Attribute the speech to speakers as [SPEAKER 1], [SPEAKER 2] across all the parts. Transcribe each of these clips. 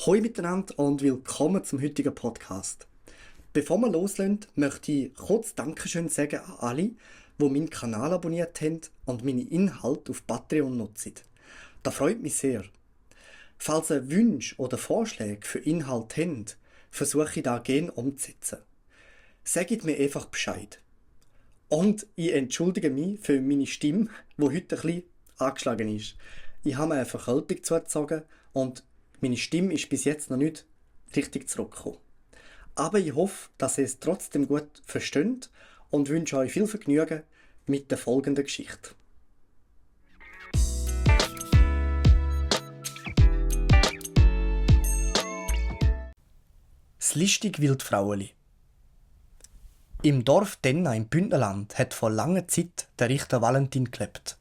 [SPEAKER 1] Hallo miteinander und willkommen zum heutigen Podcast. Bevor wir loslegen, möchte ich kurz Dankeschön sagen an alle, die meinen Kanal abonniert haben und meine Inhalte auf Patreon nutzen. Das freut mich sehr. Falls ihr Wünsche oder Vorschläge für Inhalte habt, versuche ich da gerne umzusetzen. Sagt mir einfach Bescheid. Und ich entschuldige mich für meine Stimme, die heute ein bisschen angeschlagen ist. Ich habe mir eine Verkältung zugezogen und meine Stimme ist bis jetzt noch nicht richtig zurückgekommen. Aber ich hoffe, dass ihr es trotzdem gut versteht und wünsche euch viel Vergnügen mit der folgenden Geschichte. Das listige Wildfraueli. Im Dorf Denna im Bündnerland hat vor langer Zeit der Richter Valentin gelebt.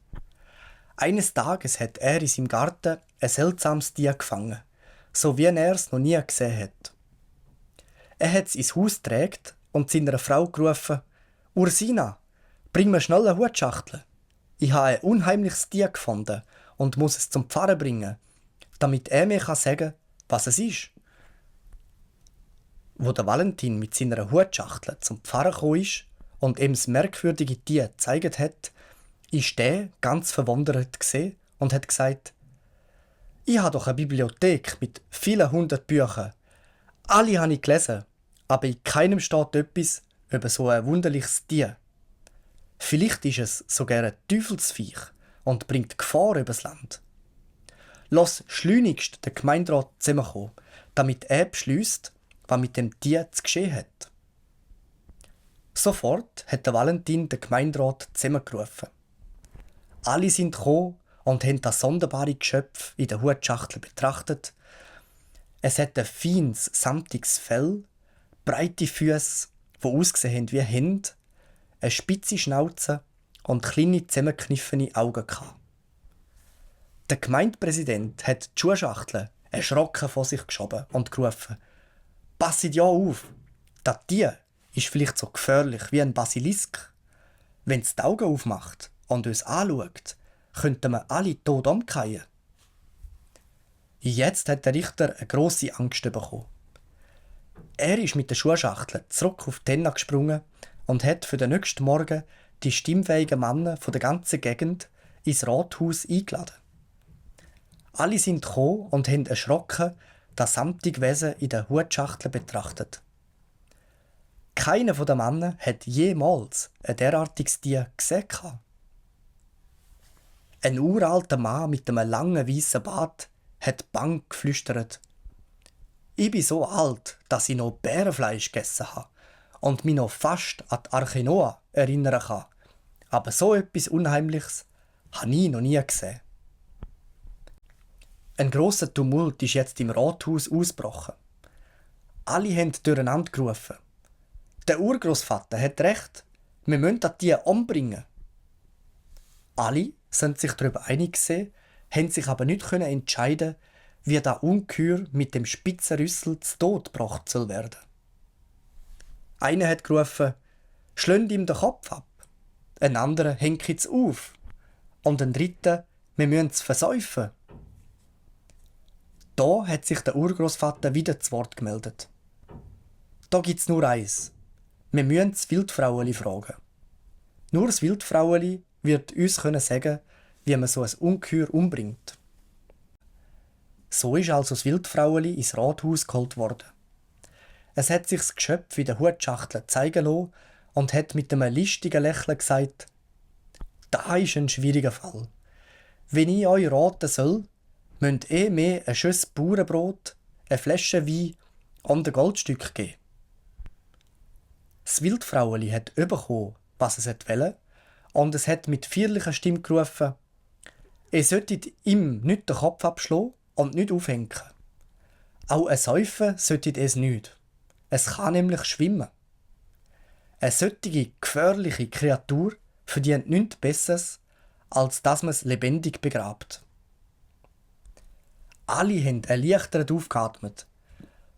[SPEAKER 1] Eines Tages hat er in seinem Garten ein seltsames Tier gefangen, so wie er es noch nie gesehen hat. Er hat es ins Haus getragen und seiner Frau gerufen: «Ursina, bring mir schnell eine Hutschachtel. Ich habe ein unheimliches Tier gefunden und muss es zum Pfarrer bringen, damit er mir sagen kann, was es ist.» Wo der Valentin mit seiner Hutschachtel zum Pfarrer gekommen ist und ihm das merkwürdige Tier gezeigt hat, ist der ganz verwundert gesehen und hat gesagt: «Ich habe doch eine Bibliothek mit vielen hundert Büchern. Alle habe ich gelesen, aber in keinem steht etwas über so ein wunderliches Tier. Vielleicht ist es sogar ein Teufelsviech und bringt Gefahr übers Land. Lass schleunigst den Gemeinderat zusammenkommen, damit er beschliesst, was mit dem Tier zu geschehen hat.» Sofort hat der Valentin den Gemeinderat zusammengerufen. Alle sind gekommen und haben das sonderbare Geschöpf in der Hutschachtel betrachtet. Es hat ein feines, samtiges Fell, breite Füße, die ausgesehen haben wie Hände, eine spitze Schnauze und kleine, zusammengekniffene Augen gehabt. Der Gemeindepräsident hat die Schuhschachtel erschrocken vor sich geschoben und gerufen: «Passet ja auf! Das Tier ist vielleicht so gefährlich wie ein Basilisk. Wenn es die Augen aufmacht und uns anschaut, könnten wir alle tot umfallen.» Jetzt hat der Richter eine grosse Angst bekommen. Er ist mit der Schuhschachtel zurück auf die Tenna gesprungen und hat für den nächsten Morgen die stimmfähigen Männer von der ganzen Gegend ins Rathaus eingeladen. Alle sind gekommen und haben erschrocken das samtige Wesen in der Hutschachtel betrachtet. Keiner der Männer hat jemals ein derartiges Tier gesehen. Ein uralter Mann mit einem langen weißen Bart hat bang geflüstert: «Ich bin so alt, dass ich noch Bärenfleisch gegessen habe und mich noch fast an die Arche Noah erinnern kann. Aber so etwas Unheimliches habe ich noch nie gesehen.» Ein grosser Tumult ist jetzt im Rathaus ausgebrochen. Alle haben durcheinander gerufen: «Der Urgroßvater hat recht, wir müssen das Tier umbringen.» Alle sind sich darüber einig gewesen, haben sich aber nicht entscheiden, wie das Ungeheuer mit dem spitzen Rüssel zu Tod gebracht soll werden. Einer hat gerufen: «Schlönd ihm den Kopf ab!» Ein anderer: «Henk es auf!» Und ein dritter: «Wir müssen es versäufen!» Da hat sich der Urgroßvater wieder zu Wort gemeldet: «Da gibt's nur eins. Wir müssen das Wildfraueli fragen. Nur das Wildfraueli wird uns sagen, wie man so ein Ungeheuer umbringt.» So ist also das Wildfraueli ins Rathaus geholt worden. Es hat sich das Geschöpf in der Hutschachtel zeigen lassen und hat mit einem listigen Lächeln gesagt: «Da ist ein schwieriger Fall. Wenn ich euch raten soll, müsst ihr mir ein Schuss Bauernbrot, eine Flasche Wein und ein Goldstück geben.» Das Wildfraueli hat bekommen, was es wollte, und es hat mit feierlicher Stimme gerufen: «Ihr solltet ihm nicht den Kopf abschlagen und nicht aufhängen. Auch ein Säufen solltet es nicht. Es kann nämlich schwimmen. Eine solche gefährliche Kreatur verdient nichts Besseres, als dass man es lebendig begrabt.» Alle haben erleichtert aufgeatmet.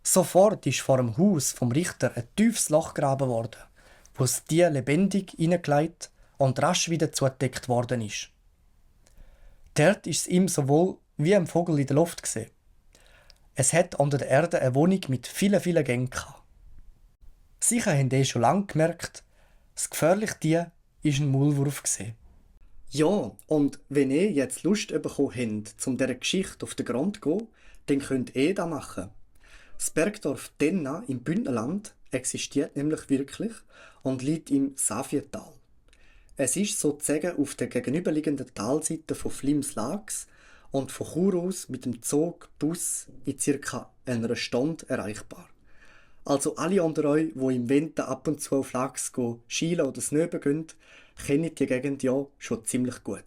[SPEAKER 1] Sofort ist vor dem Haus vom Richter ein tiefes Loch gegraben worden, wo das Tier lebendig hineingelegt und rasch wieder zugedeckt worden ist. Dort ist es ihm sowohl wie ein Vogel in der Luft gesehen. Es hat unter der Erde eine Wohnung mit vielen, vielen Gängen gehabt. Sicher haben die schon lange gemerkt, das gefährliche Tier war ein Maulwurf. Ja, und wenn ihr jetzt Lust bekommen habt, um dieser Geschichte auf den Grund zu gehen, dann könnt ihr das machen. Das Bergdorf Tenna im Bündnerland existiert nämlich wirklich und liegt im Safietal. Es ist sozusagen auf der gegenüberliegenden Talseite von Flims-Laaks und von Chur aus mit dem Zug, Bus in ca. einer Stunde erreichbar. Also alle unter euch, die im Winter ab und zu auf Lachs schielen oder snöben gehen, kennen die Gegend ja schon ziemlich gut.